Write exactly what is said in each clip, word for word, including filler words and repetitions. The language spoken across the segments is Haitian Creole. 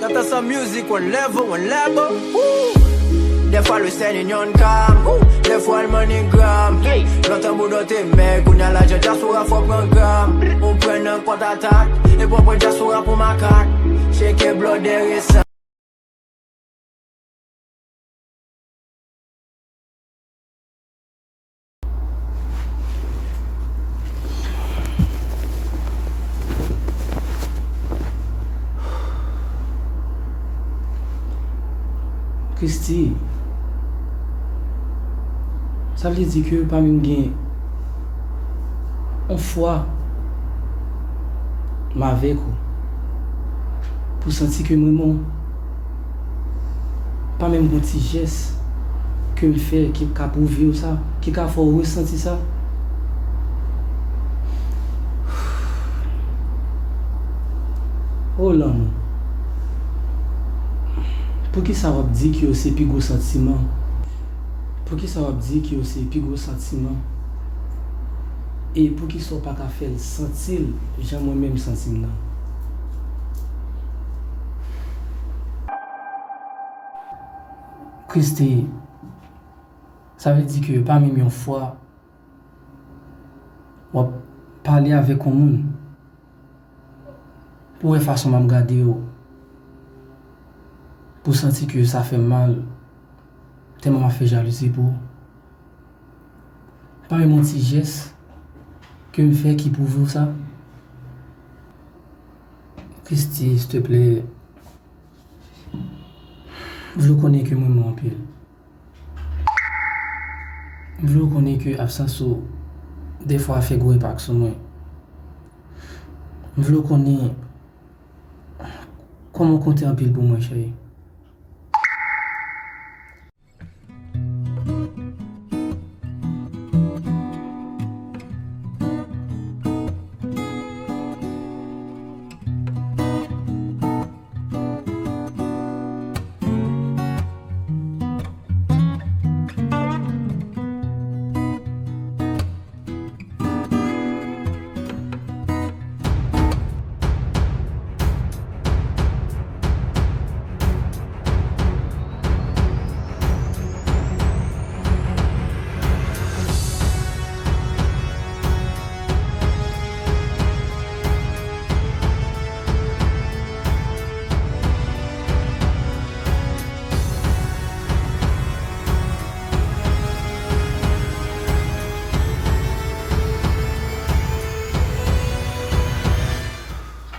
Tata sa music, one level, one level. Ooh. Dèfwa le Western Union kam, ooh. Dèfwa le MoneyGram. Lontan bouda w te mèg, kounye a lajan dyaspora fò pran gram. Ou pran nan kont atak, epi w pran dyaspora pou makak. Cheke blòdè resan. Christy, sa vle di ke pa menm gen yon fwa m avèk ou pou santi ke m renmen w. Pa menm gon ti jès ke m fè ki ka pwouve w sa, ki ka fè w resanti sa. O lanmou, poukisa w ap di ke yo se pi gwo santiman? Poukisa w ap di ke yo se pi gwo santiman? E poukisa w pa ka fè l santi l jan mwen menm santi m nan? Christy, sa vle di ke pa menm yon fwa w ap pale avèk yon moun pou wè fason m ap gade w, pou santi ke sa fè m mal, tèlman m ap fè jalouzi pou ou. Pa menm yon ti jès ke m fè ki pwouve w sa. Christy, silteplè, m vle w konnen ke m renmen w anpil. M vle w konnen ke absans ou dèfwa fè gwo enpak sou mwen. M vle w konnen kòman w konte anpil pou mwen, cheri.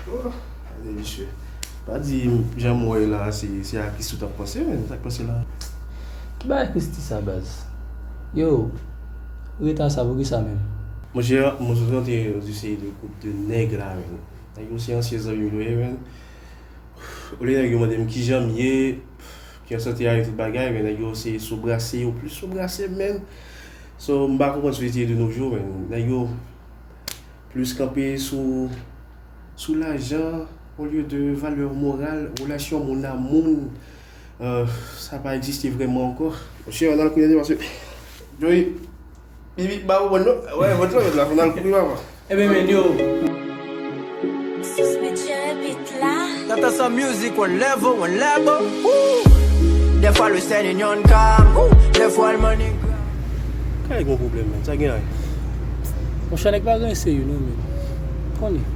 Oh, gade misye. Pa di jan m wè la, se, se a Christy w t ap panse, men. Sa k pase la? Ki bagay Christy sa, baz? Yo, reta sa, poukisa menm? Monchè, mwen sot rantre nan yon seri de gwoup de nèg la, men. Nèg yo se ansyen zanmi m yo ye, men. Olye nèg yo mande m kijan m ye, ki an sante a e tout bagay, men nèg yo se sou brase yo plis sou brase m, men. So, m pa konprann sosyete de nos jours, men. Nèg yo plis kanpe sou, sou lajan olye de valè moral, relasyon moun a moun. Euh, sa pa egziste vrèman ankò. Monchè, ann al kounye a, paske Joey, Bibi, ba ou bon non? Wè, vant lan, la, fò n al kouri, papa. Ebyen, men yo. Sis bit je repit la. Tata sa music, one level, one level. Ooh. Dèfwa le Western Union kam, ooh. Dèfwa le MoneyGram. Kay gon pwoblèm, men. Sa gen la. Monchè, nèg pa gen serye non, men. Konnen.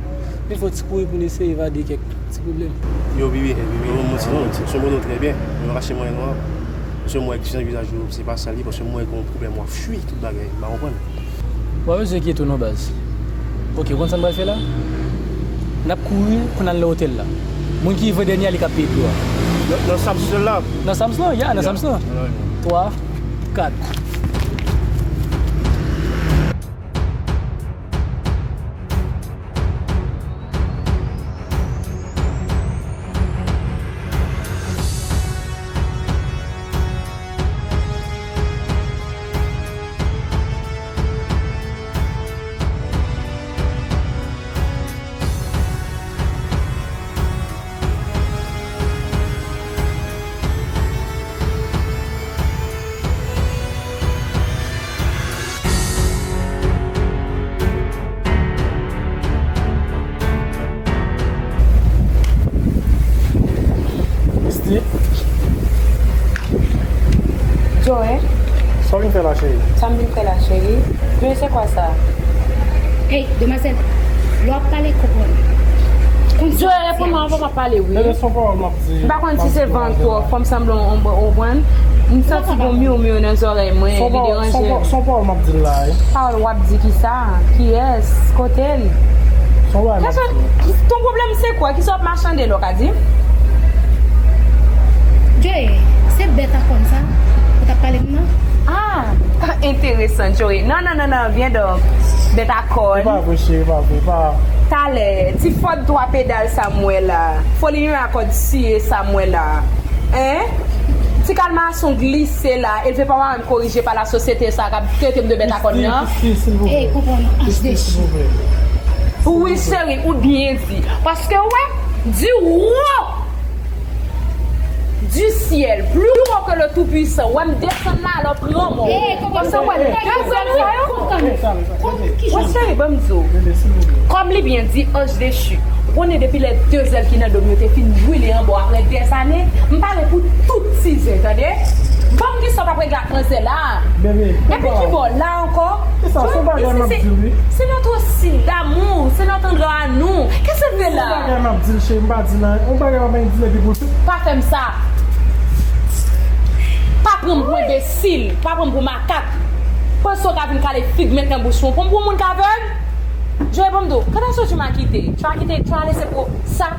Men fò ti kouri pou n eseye evade kèk ti pwoblèm. Yo, Bibi, Bibi, yo, mwen ti non, se mwen nou trè byen. Mwen rache mwen non. Paske mwen wè kijan vizaj ou, se pa sa li, paske mwen wè gon pwoblèm, w ap fui tout bagay, m pa konprann. W pa bezwen enkyete w non, baz. Ok, ou konn sa n pral fè la? N ap kouri pou n al nan otèl la. Moun ki rive dènye a, li k ap peye dlo a. Nan, nan Sam's la? Nan Sam's lan, ya, nan Sam's lan. Twa, kat. La, cheri. Sa m vin fè la, cheri? Joe, se kwa sa? Ey, demwazèl, lè w ap pale, konprann. Joe, reponn mwen anvan m ap pale, wi. Bebe, se yon pawòl m ap di. M pa konn si se van twò, fò m sanble yon, yon, yon, m santi gon miwmiw nan zòrèy mwen, li deranje m. Se yon pawòl m ap di l la, wi. Pawòl w ap di kisa? Kiyès? Kote l? Se yon bagay m ap di. Ton pwoblèm se kwa? Kisa w ap machande la, w ka di m? Joe, se bèt a kòn sa ou t ap pale m nan? Ah, enteresan, Joe. Non, non, non, non, byen donk. Bèt a kòn. E pa vre, cheri, e pa vre, pa. Talè, ti Ford twa pedal sa m wè la. Foli yon akòd siye sa m wè la. Hein? Ti kalmason glise la, elve pa mwen korije pa la sosyete sa k ap trete m de bèt a kòn nan. Christy, Christy, silvouplè. Ey, konprann, anj dechi. Wi, cheri, ou byen di. Paske, wè, di wo! Du ciel, plus haut que le Tout-Puissant. Wè m desann la, alò pran mò. Paske wè, de zèl sa yo. Wè, cheri, ban m di w. Kòm li byen di, anj dechi. Ou konnen depi lè de zèl ki nan do m yo te fin brile anba w apre dèzane, m pare pou tout sizen, tande. Ban m gen sa w t ap regle ak manzè la. Epi ki bò la ankò? Se yon bagay m ap di w, wi. C'est notre signe d'amour, c'est notre endroit à nous. Qu'est-ce que c'est là? Se yon bagay m ap di l, cheri, m pa di l anyen. Yon bagay m ap di l epi pou l. Pa fè m sa. Pa pran m pou enbesil, pa pran m pou makak. Panse w ka vin kale fig m nan bouch mwen. Pou m pou moun k avèg? Joe, ban m di w, quand est-ce que tu m'as quitté? Tu as quitté, tu as laissé pour ça?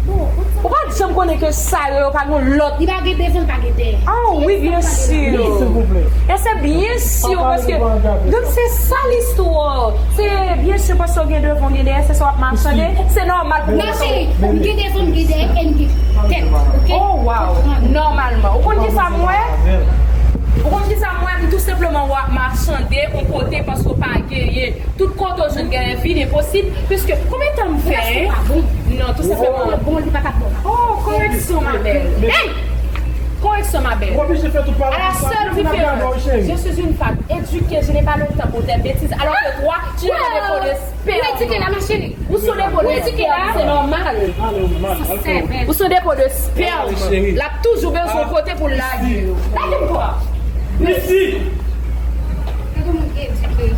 Ou pa t janm konnen ke sa yo, yo pa gen lòt. Li pa gen devan, li pa gen dèyè. Ah wi, byen si. Silvouplè. E se byen si, paske, donk, se sa listwa. Se byen si, paske w gen devan, w gen dèyè, se sa w ap machande. Se nòmal pou mwen. Non, cheri, m gen devan, m gen dèyè, e m gen tèt, oke? Oh, wow. Nòmalman. Ou konn ki sa m wè? Ou konn ki sa m wè? M tou senpleman wè w ap machande yon kote paske w pa genyen. Tout kote w jwenn genyen vin enposib, piske konbyen tan m fè, hein? Non, tou senpleman. Bon, li pa t ap bon. Oh, correction, ma belle. Hey! Correction, ma belle. À la seule différence, je suis une femme éduquée, je n'ai pas le temps pour telle bêtise, alors que toi, tu n'as pas de peau de sperme. Ou éduquée la, ma chérie. Ou sou depo de sperm, se nòmal. Ou sou depo de sperm. L ap toujou bezwen yon kote pou l lage yo. Lage m kwa? Mesi. Gade yon moun edike.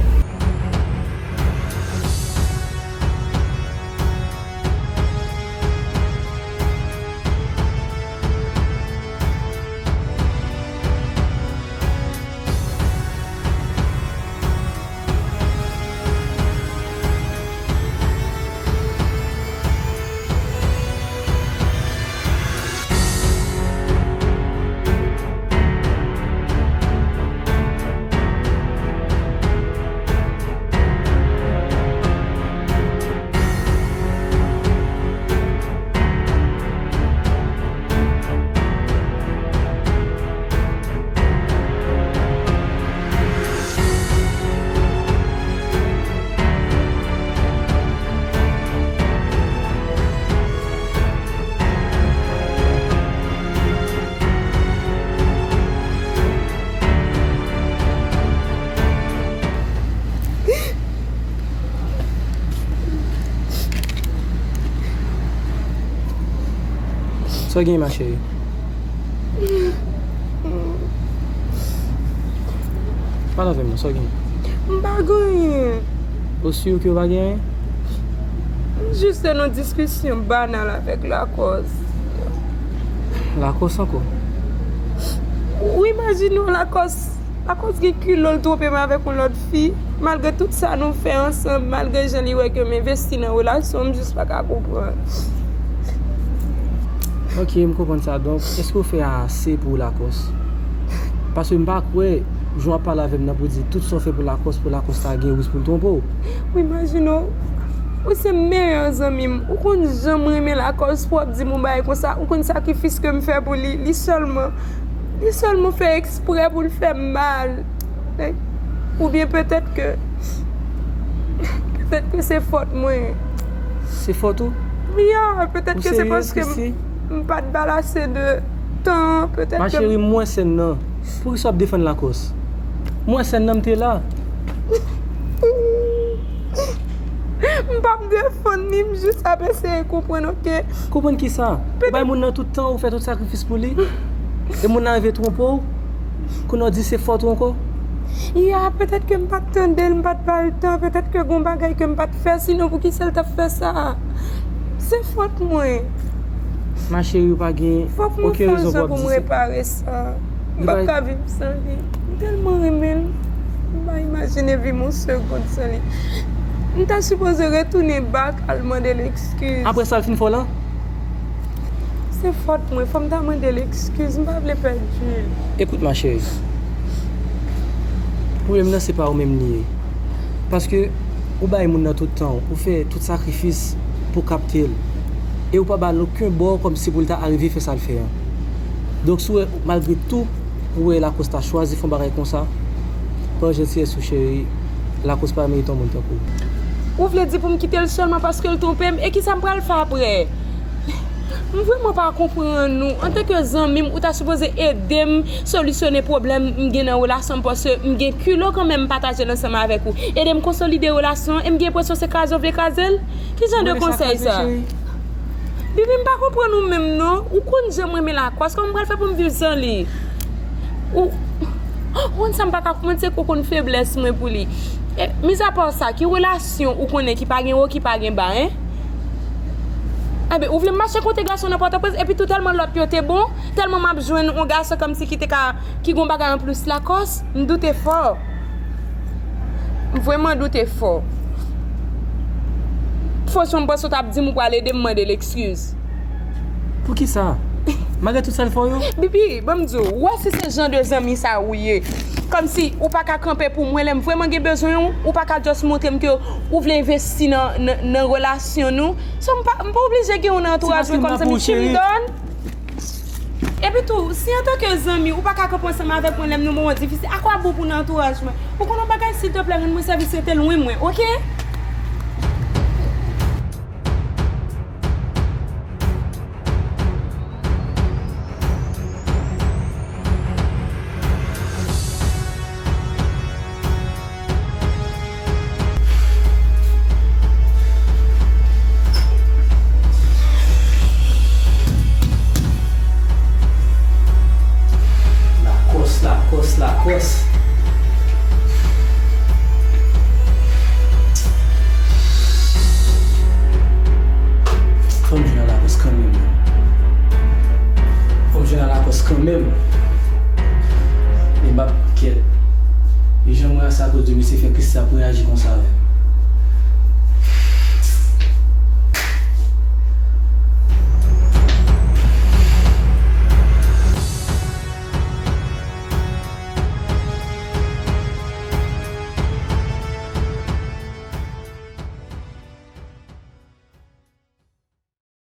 Sa w gen, ma chérie? Pale avè m non, sa w gen? M pa gen anyen. Ou si ke w pa gen anyen? M jis te nan diskisyon banal avèk Lakòs. Lakòs ankò? Ou imajine w, Lakòs, Lakòs gen kilo l twonpe m avèk yon lòt fi, malgre tout sa nou fè ansanm, malgre jan li wè ke m envesti nan relasyon, m jis pa ka konprann. Ok, m konprann sa. Donk, èske w fè ase pou Lakòs? Paske m pa kwè, jan w ap pale avè m nan pou di tout sa w fè pou Lakòs, pou Lakòs ta gen risk pou l twonpe w. Ou imajine w, ou se meyè zanmi m, ou konn jan m renmen Lakòs, pou w ap di m yon bagay konsa, ou konn sakrifis ke m fè pou li, li sèlman, li sèlman fè eksprè pou l fè m mal. Oubyen petèt ke, petèt ke se fòt mwen. Se fòt ou? Ya, petèt ke se paske m, m pa t ba l ase de tan, petèt ke. Ma chérie, m wè sèn nan. Poukisa w ap defann Lakòs? M wè sèn nan, m te la. M p ap defann li, m jis ap eseye konprann, oke? Konprann kisa? Ou bay moun nan tout tan, ou fè tout sakrifis pou li. E moun nan rive twonpe w. Kounye a w di se fòt ou ankò. Ya, petèt ke m pa t tande l, m pa t ba l tan, petèt ke gon bagay ke m pa t fè, sinon poukisa l t ap fè sa? Se fòt mwen. Ma chérie, ou pa gen okenn rezon pou w ap di sa. Fòk mwen fè yon jan pou m repare sa. M p ap ka viv san li. M tèlman renmen l. M pa imajine viv yon segonn san li. M ta sipoze retounen back al mande l eskiz. Apre sa l fin fè w lan? Se fòt mwen, fò m ta mande l eskiz, m pa vle pèdi l. Écoute, ma chérie, pwoblèm nan se pa ou menm li ye. Paske ou bay moun nan tout tan w, ou fè tout sakrifis pou w kapte l. E ou pa ba l okenn bò kòmsi pou l ta arive fè sa l fè an. Donk, si w wè, malgre tou, ou wè Lacosta chwazi fè yon bagay konsa, pa jentiyès ou cheri, Lacosta pa merite yon moun tankou w. Ou vle di pou m kite l sèlman paske l twonpe m? E kisa m pral fè apre? M vrèman pa konprann ou. Antanke zanmi m, ou ta sipoze ede m solisyone pwoblèm m gen nan relasyon m, paske m gen kilo kanmenm m pataje l ansanm avèk ou. Ede m konsolide relasyon an, e m gen enpresyon se kraze w vle kraze l? Ki jan de konsèy sa? Bibi, m pa konprann ou menm non. Ou konn jan m renmen Lakòs, kòman m pral fè pou m viv san li? Ou, ou konn sa m pa ka konprann, se ke w konn feblès mwen pou li. E, mizapa sa, ki relasyon ou konnen ki pa gen wo, ki pa gen ba, en? Enben, ou vle m mache kote gason nan Pòtoprens, epi tou tèlman lòt yo te bon, tèlman m ap jwenn yon gason kòmsi ki te ka, ki gon bagay anplis Lakòs, m doute fò. M vrèman doute fò. Franchman, m panse w t ap di m ou pral ede m mande l eskiz. Poukisa? Malgre tout sa l fè w yo? Bibi, ban m di w, ou wè si se jan de zanmi sa ou ye. Kòmsi ou pa ka kanpe pou mwen lè m vrèman gen bezwen w, ou pa ka just montre m ke ou vle envesti nan, nan, nan relasyon nou. So, m pa, m pa oblije gen w nan antouraj mwen kòmsi m ti midòn. Epi tou, si antanke zanmi, ou pa ka kanpe ansanm avèk mwen lè m nan moman difisil, a kwa bon pou nan antouraj mwen? Ou konn yon bagay, silteplè, rann mwen sèvis, rete lwen mwen, oke?